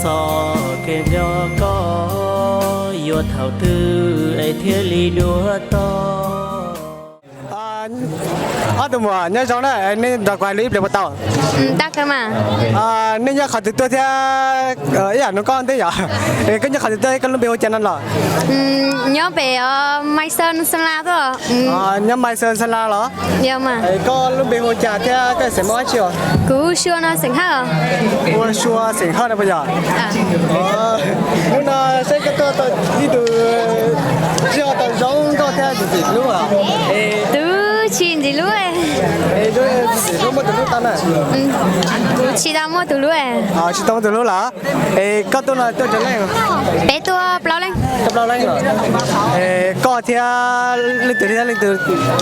Txoj kev nco koj yuav thaum twg es thiaj li dua toj? Ob tug muam nyob zoo na, nej nrog kuv hais lus ib pliag puas tau? Nej nyob qhov twg tuaj thiab? Ib yam nug koj ntej yom, koj nyob qhov twg tuaj thiab koj lub npe hu cas no los? Nyob pem Mai Xees Xeeb Las tuaj. Nyob Mai Xees Xeeb Las los? Koj lub npe hu cas thiab koj xeem Hmoob dab tsi os? Kuv Sua no xeem Hawj. Ua Sua xeem Hawj no puas yog? Hnub no saib koj tuaj tau ib tug tsis tau zoo nkauj thiab ntxim hlub. Twb tsis ntxim hlub. Ntxim hlub muaj tus hlub tau na? Kuv tsis tau muaj tus hlub. Tsis tau muaj tus hlub los? Es koj tuaj no tuaj tsawg leej? Peb tuaj plaub leej. Tuaj plaub leej los? Koj thiab leej twg thiab leej twg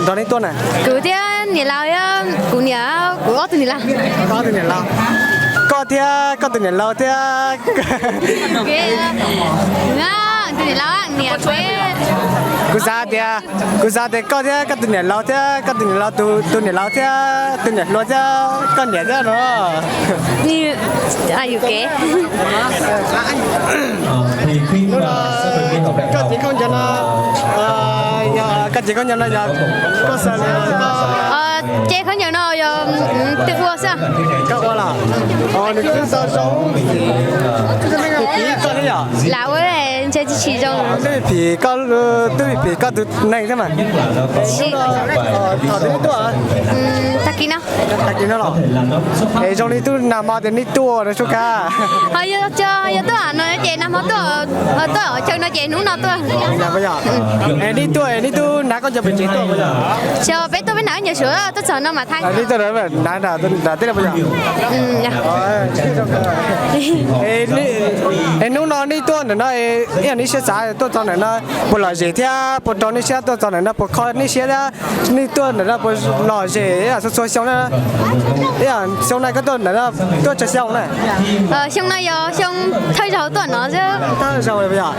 nrog nej tuaj na? Kuv thiab niam laus, kuv niam, kuv ob tug niam laus. Koj ob tug niam laus. Koj thiab koj tus niam laus thiab. Tus niam laus niam. Kuv xav tias, kuv xav tias koj thiab koj tus niam laus thiab koj tus niam laus tus niam laus thiab tus niam hluas thiab koj niam thiab no. Yus kev. Koj cev khaub ncaws no yog, koj cev khaub ncaws no yog koj xav li? Cev khaub ncaws no yog twb ua xwb. Koj ua los? Nws twb tau zoo. Phim koj thiab yom? Lam ua ntshe tsis zoo. Twb phim koj, twb phim koj tus neeg thiab mas. Thaum twg nej tuaj? Tag kis no. Tag kis no los? Es zoo li tub nag hmo tias nej tuaj no sub kab. Ho yog, yog tuaj no ces nag hmo tuaj, tuaj chaw no ces hnub no tuaj. Es nej tuaj es nej tub hnav khaub ncaws pem tsev tuaj puas yog? Xyov peb tuaj peb hnav khaub ncaws suav tuaj txog no mas thaij. Nej tuaj hnav nram tej no puas yog? Es hnub no nej tuaj ntawm no, ib yam nej siab xav tuaj txog ntawm no puas lom zem thiab puas rau nej siab tuaj txog ntawm no puas kho nej siab thiab nej tuaj ntawm no puas lom zem ib yam txhua txhua xyoo na? Ib yam xyoo na koj tuaj ntawm no tuaj tsawg xyoo na? Xyoo no yog xyoo thawj zaug tuaj no xwb. Thawj zaug puas yog?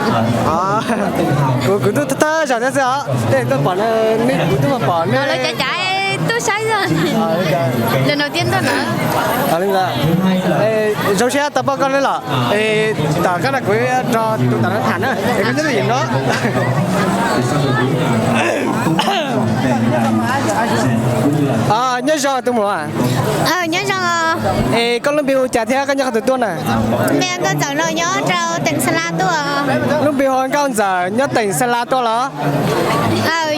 Kuv, kuv twb thawj zaug thiab xwb os. Tej tuaj pom nej, kuv twb pom nej. Lawv cav cav tuaj saib xwb. Los no tiab tuaj no. Zoo siab tau pom koj na los. Tom qab no kuv rau tus tom no tham na es koj nyob twj ywm no. Nyob zoo tus muam. Nyob zoo. Es koj lub npe hu cas thiab koj nyob qhov twg tuaj na? Npe Nkauj Ntxawm no nyob rau Teem Xa La tuaj. Lub npe hu Nkauj Ntxawm nyob Teem Xa La tuaj los?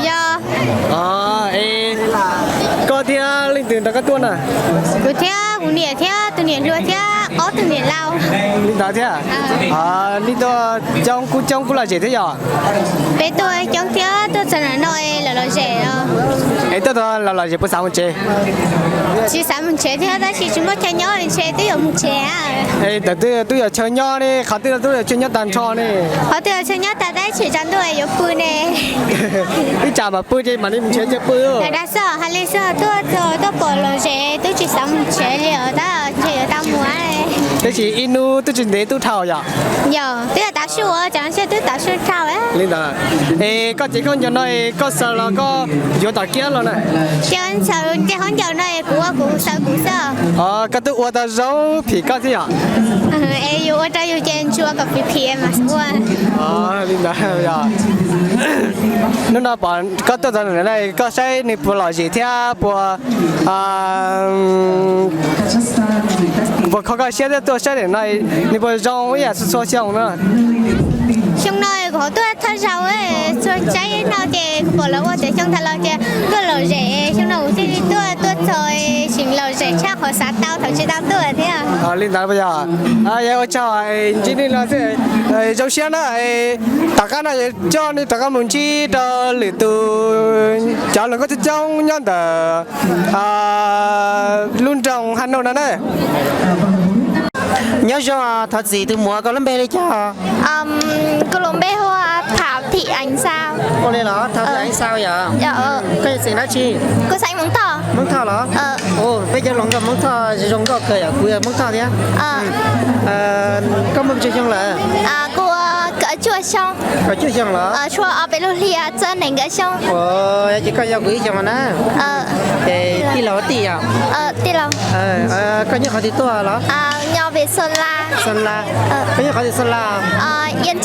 Yog. Es koj thiab leej twg nrog koj tuaj na? Kuv thiab kuv niam thiab tus niam hluas thiab ob tug niam laus. Li ntawd thiab. Nej tuaj coob kuj coob kuj lom zem thiab yom? Peb tuaj coob thiab tuaj txog ntawm no es lom lom zem. Es tuaj txog lom lom zem puas xav mus tsev? Tsis xav mus tsev thiab tab sis tsis muaj chaw nyob ntshe twb yuav mus tsev. Es tam twb twb yuav chaw nyob ne, qhov twg twb yuav chaw nyob tag nrho ne. Qhov twg yuav chaw nyob tag tab sis tsaus ntuj yuav pw ne. Ib tsam mam pw ces mam li mus tsev ces pw. Dag xwb hais li xwb tuaj, tuaj pom lom zem twb tsis xav mus tsev li os, tab ntshe yuav tau mus. Tab sis ib hnub twb tsis ntev twb dhau yom? Yog, twb tav su, tsam no twb tav su dhau. Li ntawd. Es koj cev khaub ncaws no es koj xaws los koj yuav tom kiab los na? Ces xaws ces khaub ncaws no es kuv ua kuv xaws kuv xwb. Koj twb ua tau zoo phim koj thiab yom? Es yus ua rau yus ces ntsuas kom phim phim mas ua. Li ntawd yog. Hnub no pom koj tuaj txog ntawm no koj saib nws puas lom zem thiab puas, puas kho koj siab thiab tuaj saib ntawm no nws puas zoo ib yam txhua xyoo na? Xyoo no kuv tuaj thawj zaug, txhua saib no ces kuv pom lawv ua tiav xyoo ntawd los ces tuaj lom zem, xyoo no kuv thiaj li tuaj, tuaj txog tseem lom zem tshaj qhov xav tau thaum tsis tau tuaj thiab. Li ntawd yog. Yog ua tsaug ntsib nej no xwb, zoo siab na. Tom qab no coj nej rov qab mus ntsib rau lwm tus cov hluas nkauj coob coob nyob ntawm lub nroog Haj Nuj no na. Nyob zoo, thov txim tus muam, koj lub npe li cas? Kuv lub npe hu Thảo Thị Ánh Sao. Ua li los Thảo Thị Ánh Sao yom? Koj yog xeem dab tsi? Kuv xeem Hmoob Thoj. Hmoob Thoj los? Peb cov hluas nkauj Hmoob Thoj zoo nkauj kawg yom, kuv yog Hmoob Thoj thiab. Koj muaj pes tsawg xyoo lawm? Kuv ua Cuaj xyoo. Koj cuaj xyoo los? Tshuav ob peb lub hli txog nees nkaum xyoo. Yog ces koj yog kuv ib xyoos na. Ces tij laug tij yom? Koj nyob qhov twg tuaj los? Xeem Las. Koj nyob qhov twg Xeem Las? Yeej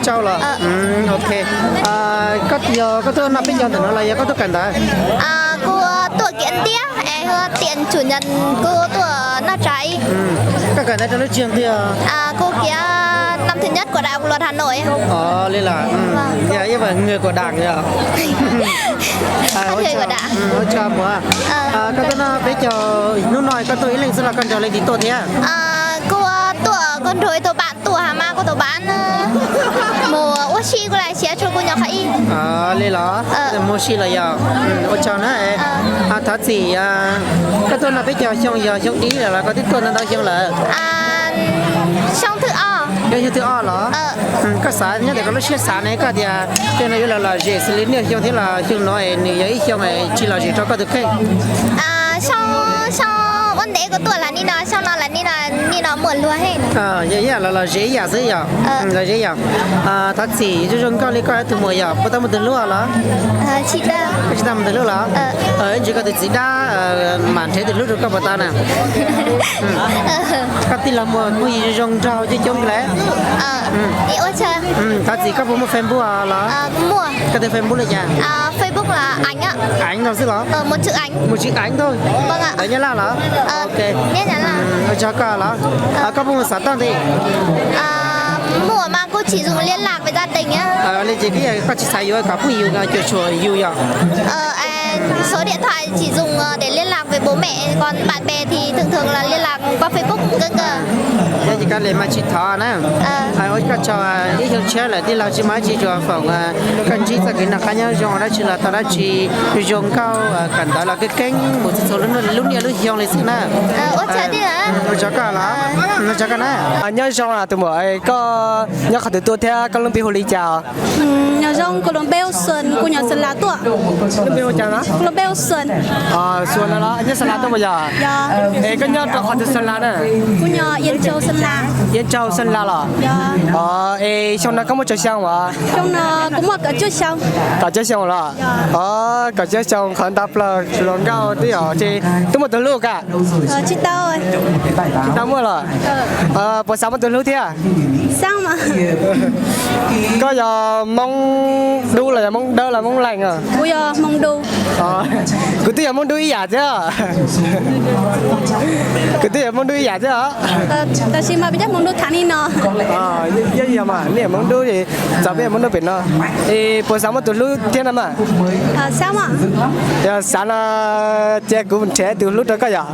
Tsau los? Ok. Koj yog koj tuaj noj peb caug ntawm no los yog koj tuaj kawm ntawv? Kuv tuaj kiav ntiab es tiam tsum nyas kuv tuaj noj tsav ib. Koj kawm ntawv rau lub tsev twg? Kuv kiav năm thứ nhất của Đại học Luật Hà Nội. Ov li los, yog ib vas người của Đảng yom. Ua tsaug muam. Koj tuaj noj peb caug hnub no koj tuaj ib leeg xwb los koj nrog leej twg tuaj thiab? Kuv tuaj, kuv nrog ib tug pab tuaj hos mas kuv tus pab mus ua si, kuv lam siav tshuav kuv nyob qhov ib. Li los, mus ua si los yog. Ua tsaug na. Thov txim, koj tuaj noj peb caug xyoo yog xyoo dib lawm los koj twb tuaj ntau ntau xyoo lawm? Xyoo thib ob. Xyoo thib ob los? Koj xav nyob ntawm koj lub siab xav ne koj tias tej no yuav los lom zem xws li niaj xyoo thiab los xyoo no es nws yog ib xyoo tsis lom zem rau koj tus kheej? Xyoo, xyoo ua ntej kuv tuaj los li no, xyoo no los li no, li no muaj luag heev. Yog ib yam los lom zem ib yam xwb yom. Lom zem yom. Thov txim, zoo zoo nkauj li koj tus muam yog puas tau muaj tus hlub los? Koj tsis tau muaj tus hlub los? Ib ntsis koj tus txiv dab mam nrhiav tus hlub rau koj puas tau na? Koj tij laug muaj phooj ywg zoo zoo nraug coob coob li. Thov txim, koj puas muaj Facebook los? Koj tus Facebook li cas? Aiv no xwb los? Mus tsis aiv ntag. Ntawd Nyab Laj los? Ok. Ua tsaug koj los. Koj puas muaj xov tooj thiab? Muaj mas kuv tsis zoo liên lạc với gia đình á. Li ces koj tsis xav yuav kom phooj ywg cuam tshuam yus yom? Số điện thoại chỉ dùng để liên lạc với bố mẹ, còn bạn bè thì thường thường là liên lạc qua Facebook cơ cơ. Yog ces koj li mas tsis thov na. Ua koj tsaug, ib xyoo tshiab lawm tij laug tsis muaj dab tsi tsuas foom koj ntsib txoj kev noj qab nyob zoo dab tsi los tau dab tsi zoo nkauj, kawm ntawv los keeb keeb mus txhua txhua lub niaj lub xyoo li xwb na. Ua tsaug koj los, ua tsaug koj na. Nyob zoo tus muam, koj nyob qhov twg tuaj thiab koj lub npe hu li cas? Nyob zoo, kuv lub npe hu Xuân, kuv nyob Sơn La tuaj. Lub npe hu cas? Kuv lub npe hu Xuân. Xuân no los nyob Sơn La tuaj puas yog? Es koj nyob rau qhov twg Sơn La na? Kuv nyob Yên Châu Sơn La. Yên Châu Sơn La los? Es xyoo no koj muaj tsawg xyoo as? Xyoo no kuv muaj kaum cuaj xyoo. Kaum cuaj xyoo los? Kaum cuaj xyoo qhov ntau plaws hluas nkauj twb yog, ces twb muaj tus hlub koj? Tsis tau. Tsis tau muaj los? Puas xav muaj tus hlub thiab? Xav mas. Koj yog Hmoob Dub los yog Hmoob Dawb los Hmoob Lees? Kuv yog Hmoob Dub. Kuv twb yog Hmoob Dub ib yam thiab. Kuv twb yog Hmoob Dub ib yam thiab. Tab sis mas peb cov Hmoob Dub tham li no. Yog mas nej Hmoob Dub, txog peb Hmoob Dub pem no. Es puas xav muaj tus hlub thiab no mas? Yog xav no cia kuv nrhiav tus hlub rau koj yom.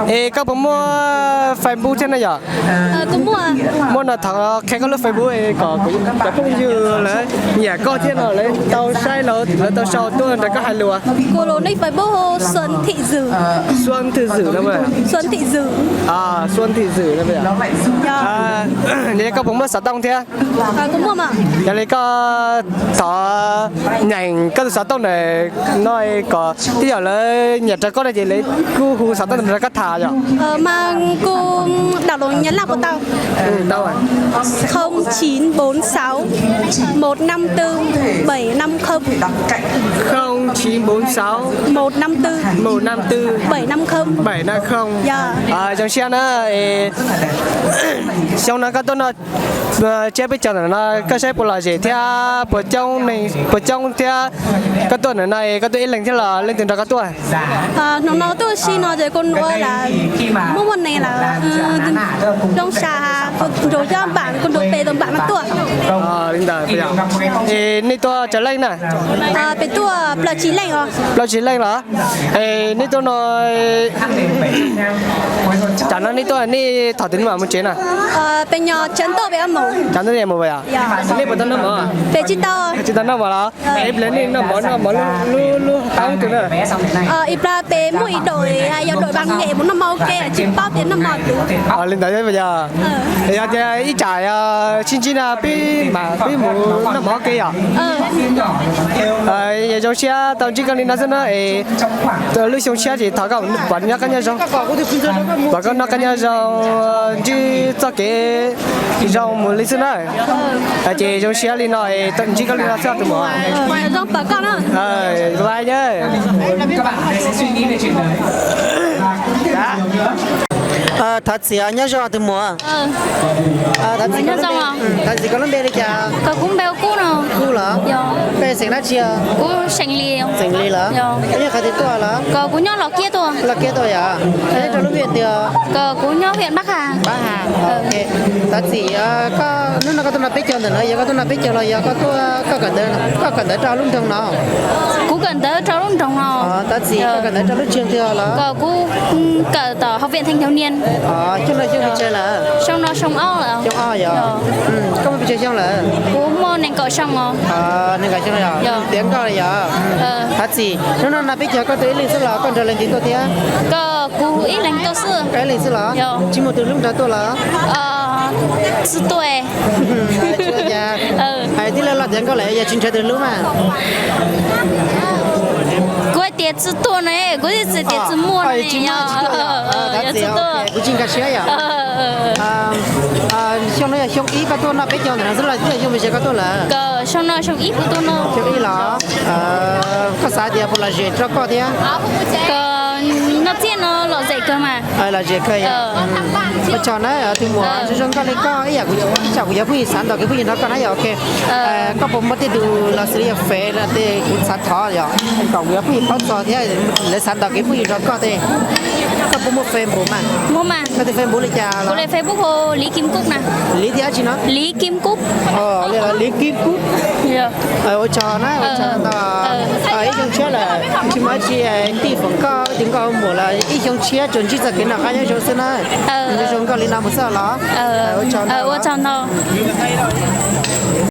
Es koj puas muaj Facebook thiab no yom? Muaj no thov qhia koj lub Facebook kom cov phooj ywg lawv nyiam koj thiab no lawv tau saib, lawv tau sau tuaj nrog koj hais lus. Kuv lub nick Facebook Xuân Thị Dư. Xuân Thị Dư no. Xuân Thị Dư. Xuân Thị Dư no. Yog li koj puas muaj xov tooj thiab? Yog li koj thov nyeem koj tus xov tooj ntawm no kom twb yog lawv nyiam rau koj no ces lawv kuj hu xov tooj ntawm no rau koj tham yom. Mas kuv đọc lus Nyab Laj puas tau? Không chín bốn sáu một năm tư bảy năm không. Không chín bốn sáu một năm tư một năm tư bảy năm không. Bảy năm không. Yog. Zoo siab na. Xyoo no koj tuaj noj tsiab peb caug ntawm no koj saib puas lom zem thiab puas coob thiab? Koj tuaj ntawm no koj tuaj ib leeg thiab los leej twg nrog koj tuaj? Hnub no tuaj si no ces kuv ua lawm, muaj muaj neeg lawm, zoo sa, kuv nrug cov npam, kuv nrug pem tus npam no tuaj. Li ntawd. Es nej tuaj tsawg leej na? Peb tuaj plaub tsib leej os. Plaub tsib leej los? Es nej tuaj no, tam no nej tuaj nej thaum twg nej mam mus tsev na? Peb nyob tshav ntuj peb mus. Tshav ntuj nej mus yom? Nej puas tau noj mov? Peb tsis tau. Tsis tau noj mov los? Ib pliag nej noj mov, noj mov lub, lub qoob tus na. Ib pliag peb muaj ib đội, yog đội văn nghệ mus noj mov ua ke, tsis paub tias noj mov twg. Li ntawd yog. Yog tias ib tsam sib ntsib no peb mam peb mus noj mov ua ke yom. Zoo siab tau ntsib koj li no xwb na es lub xyoo tshiab ces thov koj pom nyob qab nyob zoo, pom koj noj qab nyob zoo, ntsib txoj kev zoo mus li xwb na. Ces zoo siab li no es ntsib koj li no xwb tus muam. Thov txim nyob zoo tus muam. Thov txim koj lub npe li cas? Koj npe ua Kub no. Kub los? Koj yog xeem dab tsi? Kuv xeem Lis. Xeem Lis los? Koj nyob qhov twg tuaj los? Kuv nyob Los Kiab tuaj. Los Kiab tuaj yom? Nyob rau lub huyện twg? Kuv nyob huyện Bắc Hà. Bắc Hà. Thov txim, koj hnub no koj tuaj noj peb caug ntawm no yog koj tuaj noj peb caug los yog koj tuaj, koj kawm ntawv rau lub nroog no? Kuv kawm ntawv rau lub nroog no. Thov txim, koj kawm ntawv rau lub trường twg los? Kuv kawm tom học viện thanh thiếu niên. Xyoo no xyoo twg lawm? Xyoo no xyoo ob lawm. Xyoo ob yog? Koj muaj pes tsawg xyoo lawm? Kuv muaj nees nkaum xyoo os. Nees nkaum xyoo yog? Tiav nkauj yog? Thov txim, hnub no noj peb caug koj tuaj ib leeg xwb los koj nrog leej twg tuaj thiab? Kuv ib leeg tuaj xwb. Koj ib leeg xwb los? Tsis muaj tus hlub nrog tuaj los? Tsis tuaj. Hais tib lawv los tiav nkauj lawm yog tsis nrhiav tus hlub mas. Kuv hais tias tsis tuaj ne, kuv tsis tias tsis muaj ne. Kuv tsis nkag siab yom. Xyoo no yog xyoo ib koj tuaj noj peb caug ntawm no xwb los twb yog xyoo pes tsawg koj tuaj lawm? Xyoo no xyoo ib kuv tuaj noj. Xyoo ib los? Koj xav tias puas lom zem rau koj thiab? Noj txiaj no lom zem kawg mas. Lom zem kawg yog. Ua tsaug na tus muam zoo zoo nkauj li koj ib yam kuv, ib tsam kuv yuav phooj ywg xav ntaus kev phooj ywg nrog koj na yog ok. Koj puas muaj tej tus los xws li yog fev tej kuv xav thov yog kom kuv yuav phooj ywg paub txog thiab lawv xav ntaus kev phooj ywg nrog koj tej? Koj puas muaj Facebook mas? Koj tus Facebook li cas los? Kuv li Facebook hu Lý Kim Cúc na. Lý thiab dab tsi no? Lý Kim Cúc. Li Kim Cúc. Ua tsaug na, ua tsaug ntau. Ib xyoo tshiab lawm tsis muaj dab tsi, tij foom koj tus nkauj muam los ib xyoo tshiab tsuas ntsib txoj kev noj qab nyob zoo xwb na. Nyob zoo nkauj li no mus xwb los? Ua tsaug ntau.